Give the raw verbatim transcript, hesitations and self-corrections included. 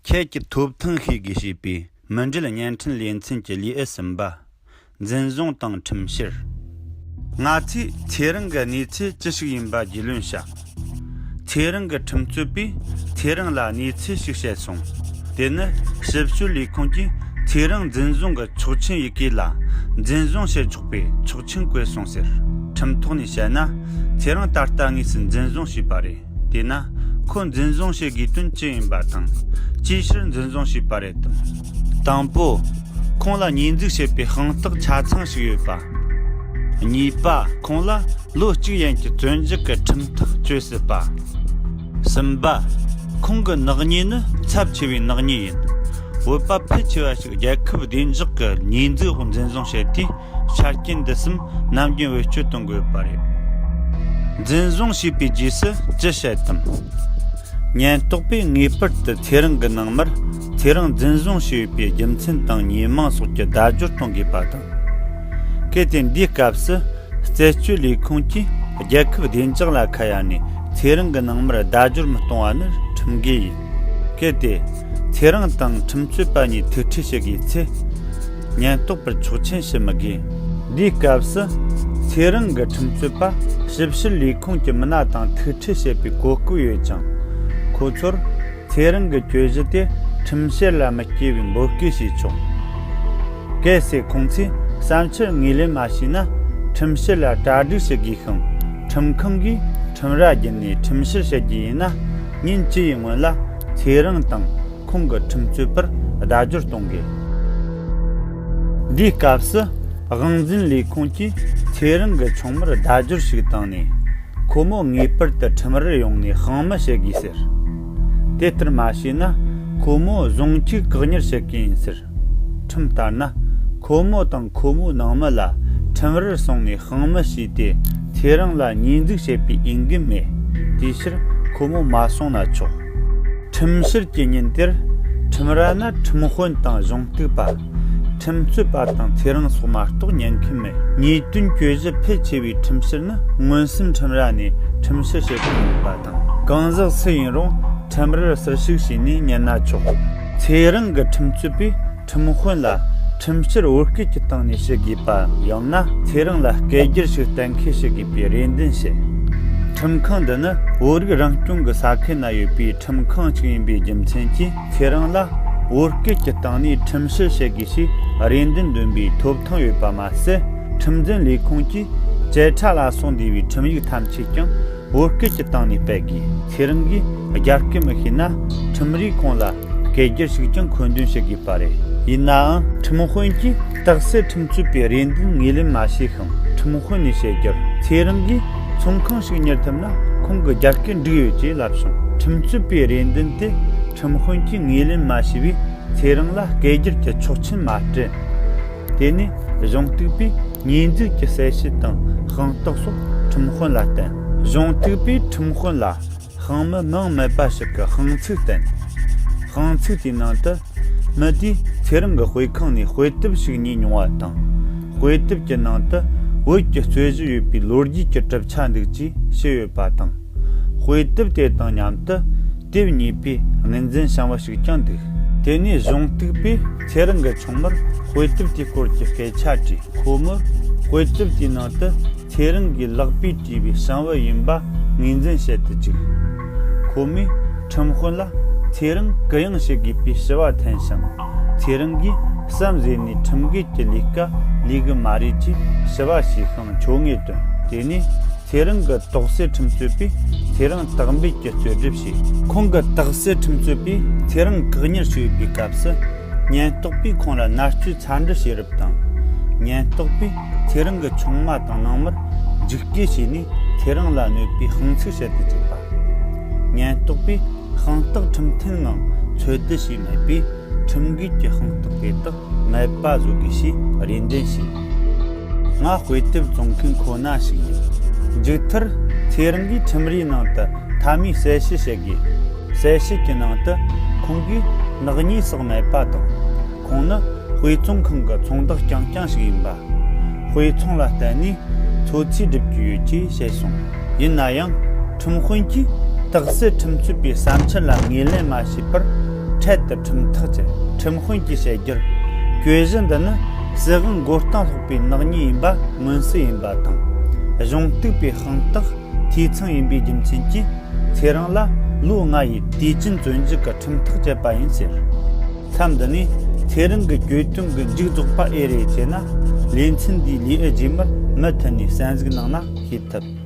ཁྱེད་ཀྱི་ཐོབ་ཐང་ཤེས་དགོས་ཞེས་པའི་མི་འབྲེལ་བརྙན་འཕྲིན་ལེ་ཚན་གྱི་ལེའུ་གསུམ་པ། འཛིན་བཟུང་དང་ཁྲིམས་བཤེར། ང་ཚོས་ཚེ་རིང་གི་གནས་ཚུལ་ཅི་ཞིག་ཡིན་པ་རྒྱུས་ལོན་བྱ། ཚེ་རིང་གི་ཁྲིམས་རྩོད་པས་ཚེ་རིང་ལ་གནས་ཚུལ་ཞིག་བཤད་སོང་། དེ་ནི་ཞིབ་དཔྱོད་ལས་ཁུངས་ཀྱིས་ཚེ་རིང་འཛིན་བཟུང་གི་ཆོག་མཆན་ཡི་གེ་ལ་འཛིན་བཟུང་བྱེད་ཆོག་པའི་ཆོག་མཆན་བཀོད་སོང་ཟེར། ཁྲིམས་ཐོག་ནས་བཤད་ན། ཚེ་རིང་ད་ལྟ་དངོས་སུ་འཛིན་བཟུང་བྱས་པ་རེད། དེས་ན། ཁོ་འཛིན་བཟུང་བྱེད་དགོས་དོན་ཅི་ཡིན་པ་དང་། ཅིའི་ཕྱིར་འཛིན་བཟུང་བྱས་པ་རེད་དམ། དང་པོ། ཁོང་ལ་ཉེས་འཛུགས་བྱེད་པའི་དཔང་རྟགས་ཆ་ཚང་ཞིག་ཡོད་པ། གཉིས་པ། ཁོང་ལ་ལོ་གཅིག་ཡན་གྱི་བཙོན་འཇུག་གི་ཁྲིམས་ཐག་གཅོད་སྲིད་པ། གསུམ་པ། ཁོང་གི་ནག་ཉེས་ནི་ཚབས་ཆེ་བའི་ནག་ཉེས་ཡིན། བོད་པ་ཕལ་ཆེ་བ་ཞིག་རྒྱལ་ཁབ་བདེ་འཇགས་ཀྱི་ཉེས་འཛུགས་འོག་འཛིན་བཟུང་བྱས་ཏེ། ཆ་རྐྱེན་འདི་གསུམ་ནམ་རྒྱུན་བེད་སྤྱོད་གཏོང་དགོས་པ་རེད། འཛིན་བཟུང་བྱས་པའི་རྗེས་སུ་ཅི་བྱེད་དམ། ཉེན་རྟོག་པས་ངེས་པར་དུ་ཚེ་རིང་གི་ནང་མར་ཚེ་རིང་འཛིན་བཟུང་བྱས་ཡོད་པའི་རྒྱུ་མཚན་དང་ཉེས་མིང་སོགས་ཀྱི་བརྡ་སྦྱོར་གཏོང་དགོས་པ་དང་། གལ་ཏེ་འདིའི་སྐབས་སུ་རྩད་གཅོད་ལས་ཁུངས་ཀྱིས་རྒྱལ་ཁབ་བདེ་འཇགས་ལ་ཁ་གཡར་ནས་ཚེ་རིང་གི་ནང་མར་བརྡ་སྦྱོར་མི་གཏོང་བ་ནི་ཁྲིམས་འགལ་ཡིན། གལ་ཏེ་ཚེ་རིང་དང་ཁྲིམས་རྩོད་པ་གཉིས་ཐུག་འཕྲད་བྱེད་དགོས་ཚེ། ཉེན་རྟོག་པར་ཆོག་མཆན་ཞུ་མི་དགོས། འདིའི་སྐབས་སུ་ཚེ་རིང་གི་ཁྲིམས་རྩོད་པ་ཞིབ་བཤེར་ལས་ཁུངས་ཀྱི་མི་སྣ་དང་ཐུག་འཕྲད་བྱེད་པའི་གོ་སྐབས་ཡོད་ཅིང་། ཁོ་ཚོར་ཚེ་རིང་གི་གྱོད་གཞི་དེ་ཁྲིམས་བཤེར་ལ་མི་སྐྱེལ་བའི་འབོད་སྐུལ་བྱས་ཆོག་གལ་སྲིད་ཁོང་ཚོས་བསམ་འཆར་ངོས་ལེན་མ་བྱས་ན། ཁྲིམས་བཤེར་ལ་གྲ་སྒྲིག་བྱེད་དགོས་ཤིང་། ཁྲིམས་ཁང་གིས་ཁྲིམས་ར་བརྒྱུད་ནས་ཁྲིམས་བཤེར་བྱེད་རྒྱུ་ཡིན་ན། ཉིན་བཅུ་ཡི་སྔོན་ལ་ཚེ་རིང་དང་ཁོང་གི་ཁྲིམས་རྩོད་པར་བརྡ་སྦྱོར་གཏོང་དགོས། འདིའི་སྐབས་སུ་དབང་འཛིན་ལས་ཁུངས་ཀྱིས་ཚེ་རིང་གི་ཆུང་མར་བརྡ་སྦྱོར་ཞིག་བཏང་ནས། ཁོ་མོ་ངེས་པར་དུ་ཁྲིམས་རར་ཡོང་ནས་དཔང་མི་བྱེད་དགོས་ཟེར། དེ་ལྟར་མ་བྱས་ན་ཁོ་མོ་ཟུང་འཇུག་བཀག་ཉར་བྱེད་ཀྱི་ཡིན་ཟེར། ཁྲིམས་ལྟར་ན། ཁོ་མོ་དང་ཁོ་མོའི་ནང་མི་ལ་ཁྲིམས་རར་སོང་ནས་དཔང་མི་བྱས་ཏེ། ཚེ་རིང་ལ་ཉེས་འཛུགས་བྱེད་པའི་འོས་འགན་མེད། དེའི་ཕྱིར་ཁོ་མོ་མ་སོང་ན་ཆོག་ཁྲིམས་བཤེར་གྱི་ཉིན་དེར། ཁྲིམས་ར་ན་ཁྲིམས་དཔོན་དང་གཞུང་གཏུག་པ། ཁྲིམས་རྩོད་པ་དང་ཚེ་རིང་སོགས་མ་གཏོགས་ཉན་མཁན་མེད། ཉེས་དོན་གྱོད་གཞི་ཕལ་ཆེ་བའི་ཁྲིམས་བཤེར་ནི་མངོན་སུམ་ཁྲིམས་ར་ནས་ཁྲིམས་བཤེར་བྱེད་དགོས་ཡོད་པ་དང་། གང་ཟག་སུ་ཡིན་རུང་ཁྲིམས་རར་ཟུར་ཞུགས་བྱས་ནས་ཉན་ན་ཆོག་ཚེ་རིང་གི་ཁྲིམས་རྩོད་པས་ཁྲིམས་དཔོན་ལ་ཁྲིམས་བཤེར་བོད་སྐད་ཀྱི་སྟེང་ནས་ཞུ་དགོས་པའམ། ཡང་ན་ཚེ་རིང་ལ་སྐད་སྒྱུར་ཞིག་གཏན་འཁེལ་བྱེད་དགོས་པའི་རེ་འདུན་བྱེད། ཁྲིམས་ཁང་འདི་ནི་བོད་རིགས་རང་སྐྱོང་གི་ས་ཁུལ་ན་ཡོད་པའི་ཁྲིམས་ཁང་ཞིག་ཡིན་པའི་རྒྱུ་མཚན་གྱིས། ཚེ་རིང་ལ་བོད་སྐད་ཀྱི་སྟེང་ནས་ཁྲིམས་བཤེར་བྱེད་དགོས་ཞེས་རེ་འདུན་འདོན་པའི་ཐོབ་ཐང་ཡོད་པ་མ་ཟད། ཁྲིམས་འཛིན་ལས་ཁུངས་ཀྱིས་བཅད་ཁྲ་ལ་སོགས་འདུས་པའི་ཁྲིམས་ཡིག་ཐམས་ཅད་ཀྱང་བོད་སྐད་ཀྱི་སྟེང་ནས་སྤེལ་དགོས། ཚེ་རིང་གིས་རྒྱ་སྐད་མི་ཤེས་ན། ཁྲིམས་རས་ཁོང་ལ་སྐད་སྒྱུར་ཞིག་ཀྱང་མཁོ་འདོན་བྱེད་དགོས་པ་རེད། ཡིན་ནའང་། ཁྲིམས་དཔོན་གྱིས་རྟགས་གསལ་ཁྲིམས་རྩོད་པའི་རེ་འདུན་ངོས་ལེན་མ་བྱས་ཤིང་། ཁྲིམས་དཔོན་ནས་བཤད་རྒྱུར། ཚེ་རིང་གིས་ཚོང་ཁང་ཞིག་གཉེར་ཐུབ་ན། ཁོང་གི་རྒྱ་སྐད་འགྲིག་ཡོད་ཅེས་ལབ་བྱུང་། ཁྲིམས་རྩོད་པའི་རེ་འདུན་དེ་ཁྲིམས་དཔོན་གྱིས་ངོས་ལེན་མ་བྱས་པས། ཚེ་རིང་ལ་སྐད་སྒྱུར་གྱི་ཆོག་མཆན་མ་སྤྲད། དེ་ནས་གཞུང་གཏུག་པས་ཉེས་འཛུགས་ཀྱི་གསལ་བཤད་དང་དཔང་རྟགས་སོགས་ཁྲིམས་དཔོན་ལ་བསྟན། གཞུང་གཏུག་པས་ཁྲིམས་དཔོན་ལ་དཔང་མི་མིང་མེད་པ་ཞིག་གི་དཔང་ཚིག་བསྟན། དཔང་ཚིག་དེའི་ནང་དུ། མི་དེས་ཚེ་རིང་གི་དཔེ་ཁང་ནས་དཔེ་དེབ་ཞིག་ཉོས་མྱོང་བ་དང་། དཔེ་དེབ་ཀྱི་ནང་དུ་བོད་ཀྱི་རྩོད་གཞི་ཡོད་པའི་ལོ་རྒྱུས་ཀྱི་གྲུབ་ཆ་འདུག་ཅེས་བཤད་ཡོད་པ་དང་། དཔེ་དེབ་དེ་དང་མཉམ་དུ་དེབ་གཉིས་པའི་ངོས་འཛིན་བྱང་བུ་ཞིག་ཀྱང་འདུག་དེ་ནས་གཞུང་གཏུག་པས་ཚེ་རིང་གི་ཆུང་མར་དཔེ་དེབ་དེའི་སྐོར་གྱི་སྐད་ཆ་དྲིས། ཁོ་མོར་དཔེ་དེབ་དེའི་ནང་དུ་ཚེ་རིང་གིས་ལག་པས་བྲིས་པའི་བྱང་བུ་ཡིན་པ་ངོས་འཛིན་བྱེད་དུ་བཅུག་ཁོ་མོས་ཁྲིམས་དཔོན་ལ་ཚེ་རིང་གུ་ཡངས་བྱེད་དགོས་པའི་ཞུ་བ་འཐེན་ཞིང་། ཚེ་རིང་གིས་བསམ་བཟོས་ནས་ཁྲིམས་འགལ་གྱི་ལས་ཀ་ལས་གི་མ་རེད་ཅེས་ཞུ་བ་བྱས་ཤིང་ཆོ་ངེས་བཏོན། དེ་ནས། ཚེ་རིང་གི་དོགས་སེལ་ཁྲིམས་རྩོད་པས་ཚེ་རིང་དག་འབུད་ཀྱི་རྩོད་སྒྲུབ་བྱས། ཁོང་གི་དོགས་སེལ་ཁྲིམས་རྩོད་པས་ཚེ་རིང་བཀག་ཉར་བྱས་ཡོད་པའི་སྐབས་སུ། ཉེན་རྟོག་པས་ཁོང་ལ་མནར་གཅོད་ཚ་འདྲི་བྱས་རབས་དང་། ཉེན་རྟོག་པས་ཚེ་རིང་གི་ཆུང་མ་དང་ནང་མར་འཇིགས་སྐུལ་བྱས་ནས་ཚེ་རིང་ལ་གནོད་པའི་དཔང་ཚིག་བྱེད་དུ་བཅུག་པ། ཉེན་རྟོག་པས་དཔང་རྟགས་ཁྲིམས་མཐུན་ངང་འཚོལ་བསྡུ་བྱས་མེད་པས། ཁྲིམས་འགལ་གྱི་དཔང་རྟགས་དེ་དག་ནད་པ་བཟོ་དགོས་ཞེས་རེ་འདུན་བྱས། ང་དཔེ་དེབ་བཙོང་མཁན་ཁོ་ན་ཞིག་ཡིན། མཇུག་མཐར་ཚེ་རིང་གིས་ཁྲིམས་རའི་ནང་དུ་མཐའ་མའི་གསལ་བཤད་བྱེད་དགོས། གསལ་བཤད་ཀྱི་ནང་དུ་ཁོང་གིས་ནག་ཉེས་སོགས་མེད་པ་དང་། ཁོང་ནི་དཔེ་ཚོང་ཁང་གི་ཚོང་བདག་རྐྱང་རྐྱང་ཞིག་ཡིན་པ། དཔེ་ཚོང་ལ་བརྟེན་ནས་འཚོ་ཚིས་སྒྲུབ་ཀྱི་ཡོད་ཅེས་བཤད་སོང་། ཡིན་ན་ཡང་། ཁྲིམས་དཔོན་གྱིས་དག་སེལ་ཁྲིམས་རྩོད་པའི་བསམ་འཆར་ལ་ངོས་ལེན་མ་བྱས་པར། འཕྲལ་དུ་ཁྲིམས་ཐག་བཅད། ཁྲིམས་དཔོན་གྱིས་བཤད་རྒྱུར། གྱོད་གཞི་འདི་ནི་སྲིད་དབང་མགོ་རྟིང་སློག་པའི་ནག་ཉེས་ཡིན་པ་མངོན་གསལ་ཡིན་པ་དང་། གཞུང་གཏུག་པའི་དཔང་རྟགས་འཐུས་ཚང་ཡིན་པའི་རྒྱུ་མཚན་གྱིས། ཁྱེད་རང་ལ་ལོ་ལྔ་ཡི་དུས་རྒྱུན་བཙོན་འཇུག་གི་ཁྲིམས་ཐག་བཅད་པ་ཡིན་ཟེར། མཚམས་འདི་ནས་ཁྱེད་རང་གི་གྱོད་དོན་གྱི་མཇུག་རྫོགས་པ་ཨེ་རེད་ཅེ་ན། ལེ་ཚན་འདིའི་ལེའུ་རྗེས་མར་མུ་མཐུད་ནས་གསན་གཟིགས་གནང་ན་ཤེས་ཐུབ།